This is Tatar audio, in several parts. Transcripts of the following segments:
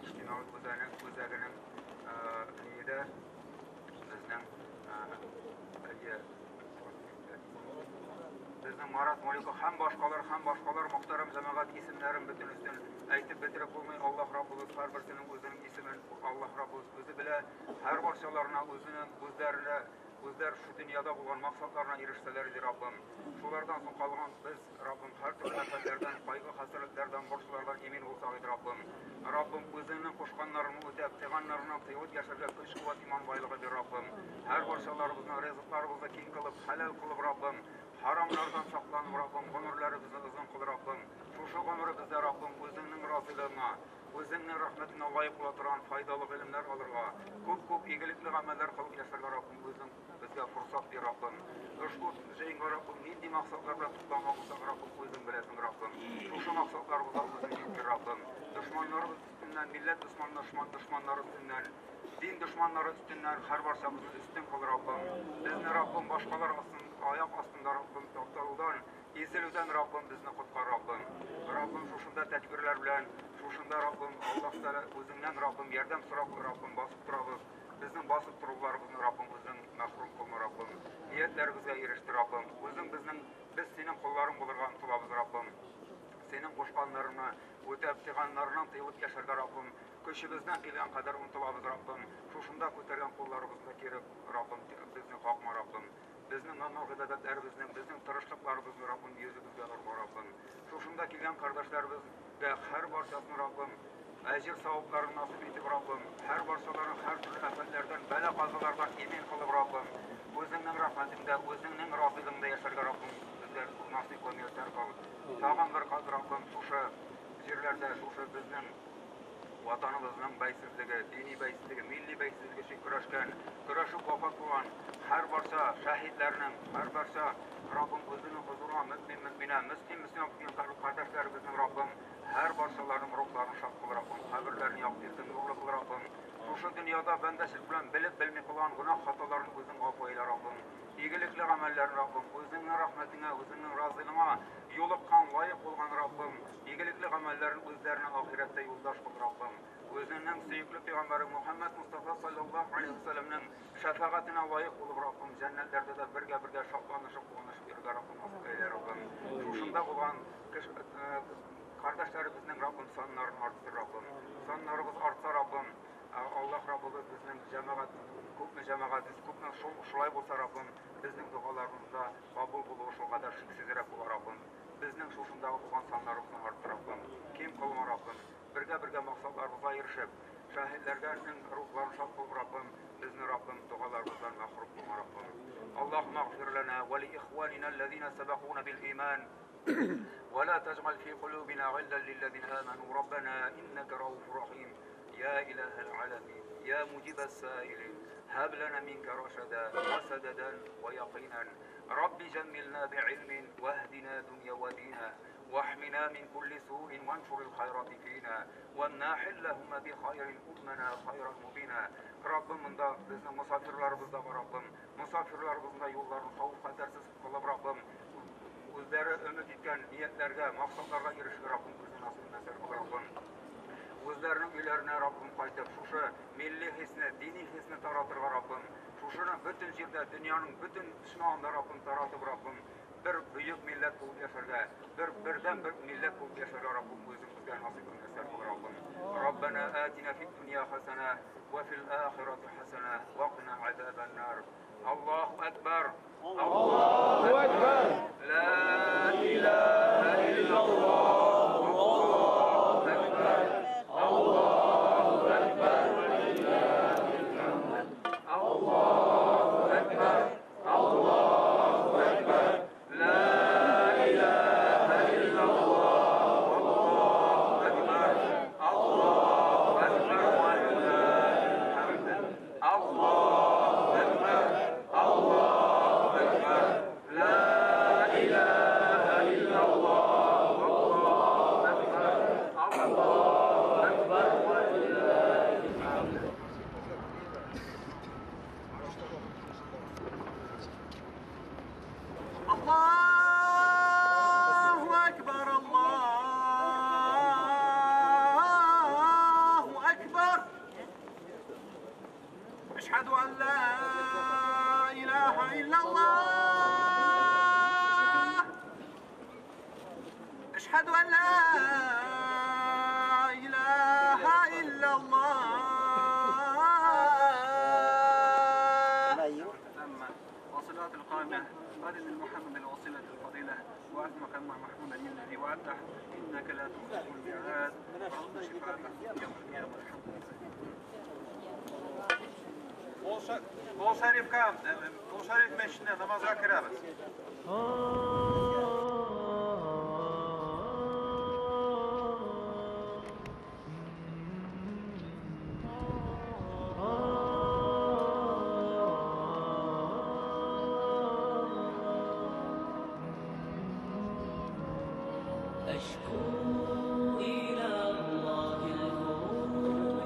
иҗтимагый үзәгенең ниедә безнең безнең Марат Маликов һәм башкалар мөхтәрәм җәмәгать исемнәрен бөтенесен әйтеп бетереп булмый. Аллаһ Раббыбыз һәрберсенең үзенең исемен Аллаһ Раббыбыз үзе белә. Һәр барчаларына үзенең үзләренә үзләр шу дөньяда булган максатларына ирешсәләр иде, Раббым. Шулардан соң калган без, Раббым, һәр төрле афәтләрдән, кайгы-хәсрәтләрдән, борчулардан имин булсак иде, Раббым. Раббым, үзеңнең кушканнарыңны үтәп, тыйганнарыңнан тыелып яшәргә көч, куәт, иман байлыгы бир, Раббым. Һәр барчаларыбызның ризыкларыбызны киң кылып, хәләл кылып, Раббым, харамнардан сакланып, Раббым, гомерләребезне озын кыл, Раббым. Шушы гомеребездә, Раббым, үзеңнең разыйлыгыңа, үзеңнең рәхмәтеңә лаек була торган файдалы гыйлемнәр алырга, күп-күп игелекле гамәлләр кылып яшәргә, Раббым, үзең безгә форсат бир, Раббым. Ошбу җыенга, Раббым, нинди максатлар белән тупланган булсак, Раббым, үзең беләсең, Раббым. Шушы максатларыбызга үзең җиткер, Раббым. Дошманнарыбыз өстеннән, милләт дошманнары өстеннән, дин дошманнары өстеннән һәр барчабызны өстен кыл, Раббым. Безне, Раббым, башкалар аяк астында, Раббым, тапталудан, изелүдән, Раббым, безне коткар, Раббым. Раббым, шушында тәкбирләр белән, шушында, Раббым, Аллаһ Тәгалә үзеңнән, Раббым, ярдәм сорап, Раббым, басып торабыз. Безнең басып торуларыбызны, Раббым, үзең мәхрүм кылма, Раббым. Ниятләребезгә ирештер, Раббым. Үзең безнең, без синең колларың булырга омтылабыз, Раббым. Синең кушканнарыңны үтәп, тыйганнарыңнан тыелып яшәргә, Раббым. Көчебездән килгән кадәр омтылабыз, Раббым. Шушында күтәргән кулларыбызны кире, Раббым, безне какма, Раббым. Безнең намаз гыйбадәтләребезнең, безнең тырышлыкларыбызны, Раббым, йөзебезгә орма, Раббым. Шушында килгән кардәшләребезгә һәр барчасын, Раббым, әҗер савапларын насыйп итеп, Раббым, һәр барчаларын һәр төрле афәтләрдән, бәла-казалардан имин кылып, Раббым, үзеңнең рәхмәтеңдә, үзеңнең разыйлыгыңда яшәргә, Раббым, безгә насыйп вә мияссәр кыл. Тагын бер кат, Раббым, шушы җирләрдә, шушы безнең ватаныбызның бәйсезлеге, дини бәйсезлеге, милли бәйсезлеге өчен көрәшкән, көрәшеп вафат булган һәр барча шәһидләрнең, һәр барча, Раббым, үзеңнең хозурыңа мөмин, мөминә, мөслим, мөслимә килгән кардәшләребезнең, Раббым, һәр барчаларының рухларын шат кыл, Раббым, каберләрен якты итеп, нурлы кыл, Раббым. Шушы дөньяда бәндәчелек белән белеп белми кылган гөнаһ хаталарын үзең гафу әйлә, Раббым. Игелекле гамәлләрен, Раббым, үзеңнең рәхмәтеңә, үзеңнең разыйлыгыңа юлыккан, лаек булган, Раббым, игелекле гамәлләрен үзләренә ахирәттә юлдаш кыл, Раббым. Үзеңнең сөекле пәйгамбәре Мухаммад Мустафа саллаллаһу алейһи ва сәлләмнең шәфәгатенә лаек булып, Раббым, җәннәтләрдә дә бергә-бергә шатланышып, куанышып йөрергә, Раббым, насыйп әйлә, Раббым. Шушында булган кардәшләребезнең, Раббым, саннарын арттыр, Раббым. Саннарыбыз артса, Раббым, Аллаһ Раббыбыз безнең җәмәгать, күпме җәмәгатебез, күпме шулай булса, Раббым, безнең догаларыбызда кабул булуы шулкадәр шиксезрәк була, Раббым. Безнең шушындагы булган саннарыбызны арттыр, Раббым. Ким кылма, Раббым. Бергә-бергә максатларыбызга ирешеп, шәһидләргә рухларын шат кылып, Раббым, безне, Раббым, догаларыбыздан мәхрүм кылма, Раббым. Аллаһумма агфир лана ва ли ихванина аллазина сабакуна бил иман. ولا تجعل في قلوبنا غلا للذين آمنوا ربنا إنك رؤوف رحيم. يا إله العالمين، يا مجيب السائلين، هب لنا منك رشدا وسددا ويقينا. رب جملنا بعلم واهدنا دنيا ودينا، واحمنا من كل سوء وانشر الخيرات فينا، وامنح اللهم بخير أمنا خيرا مبينا. Раббым, монда безнең мосафирларыбыз да бар, Раббым. Мосафирларыбызның да юлларын хәвеф-хәтәрсез кылып, Раббым, үзләре өмет иткән ниятләргә, максатларга ирешергә, Раббым, үзең насыйп итәсең, Раббым. Үзләренең өйләренә, Раббым, кайтып, шушы милли хисне, дини хисне таратырга, Раббым. Шушыны бөтен җирдә, дөньяның бөтен почмагында, Раббым, таратып, Раббым, бер бөек милләт булып яшәргә, бер бердән бер милләт булып яшәргә, Раббым, үзең безгә насыйп итәсең, Раббым. Раббана атина фид дөнья хасана ва фил ахирати хасана ва кина азабан нар. Аллаһу акбар. Аллаһу акбар. Ла илаһа иллаллаһ. Аллаһу акбар. Аллаһу акбар. Аллаһу акбар. Аллаһу акбар. Ла илаһа иллаллаһ. Аллаһу акбар. Аллаһу акбар. Ва лиллаһил хамд. Аллаһу акбар. Аллаһу акбар. Ла илаһа иллаллаһ. Аллаһу акбар. Аллаһу акбар. Ва лиллаһил хамд. الله أكبر، الله أكبر. أشهد أن لا إله إلا الله. أشهد أن لا إله إلا الله. وصلات القائمة قادم المحمد الوصيلة الفضيلة وأثمك محمود الذي وعدته إنك لا تخلف الميعاد ورد شفاعته يوم القيامة. الحمد لله. Kol Şərif məscidinə namaza kirəmiz. أشكو إلى الله الكروب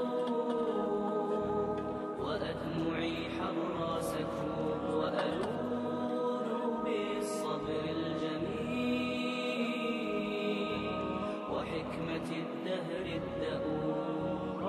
وأدمعي حر سكوب وألوذ بالصبر الجميل وحكمة الدهر الدؤوب.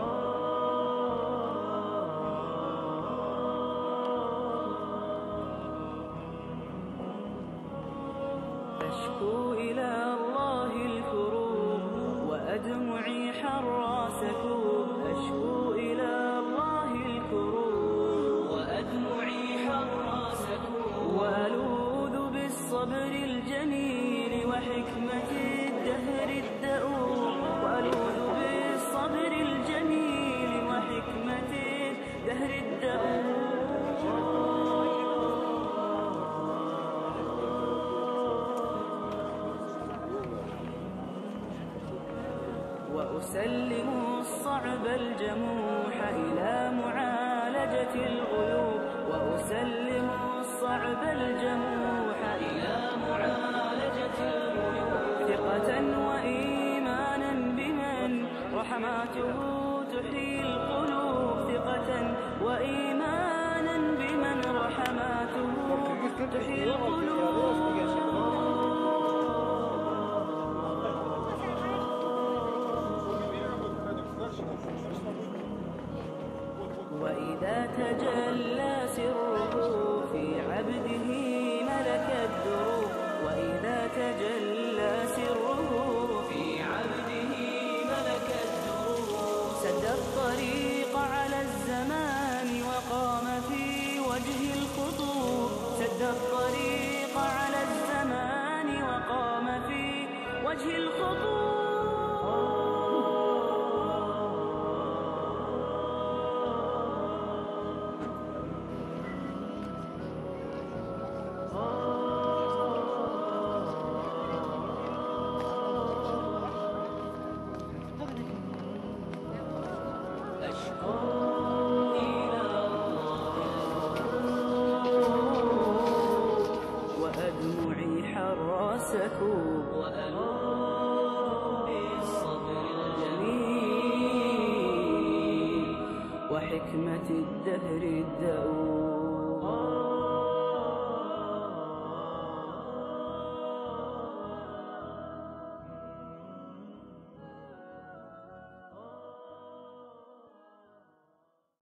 أشكو إلى الله الكروب وأدمعي حر سكوب. أشكو إلى الله الكروب وأدمعي حر سكوب وألوذ بالصبر الجميل وحكمة الدهر الدؤوب. وألوذ بالصبر الجميل وحكمة الدهر الدؤوب. وأسلم الصعب الجموح إلى معالجة الغيوب. وأسلم الصعب الجموح إلى معالجة الغيوب. ثقة وإيمانا بمن رحماته تحيي القلوب. ثقة وإيمانا بمن رحماته تحيي القلوب. وإذا تجلى سره في عبده ملك الدروب. وإذا تجلى سره في عبده ملك الدروب. سد الطريق على الزمان وقام في وجه الخطوب. سد الطريق على الزمان وقام في وجه الخطوب. أشكو إلى الله الكروب وأدمعي حر سكوب. وألوذ بالصبر الجميل وحكمة الدهر الدؤوب.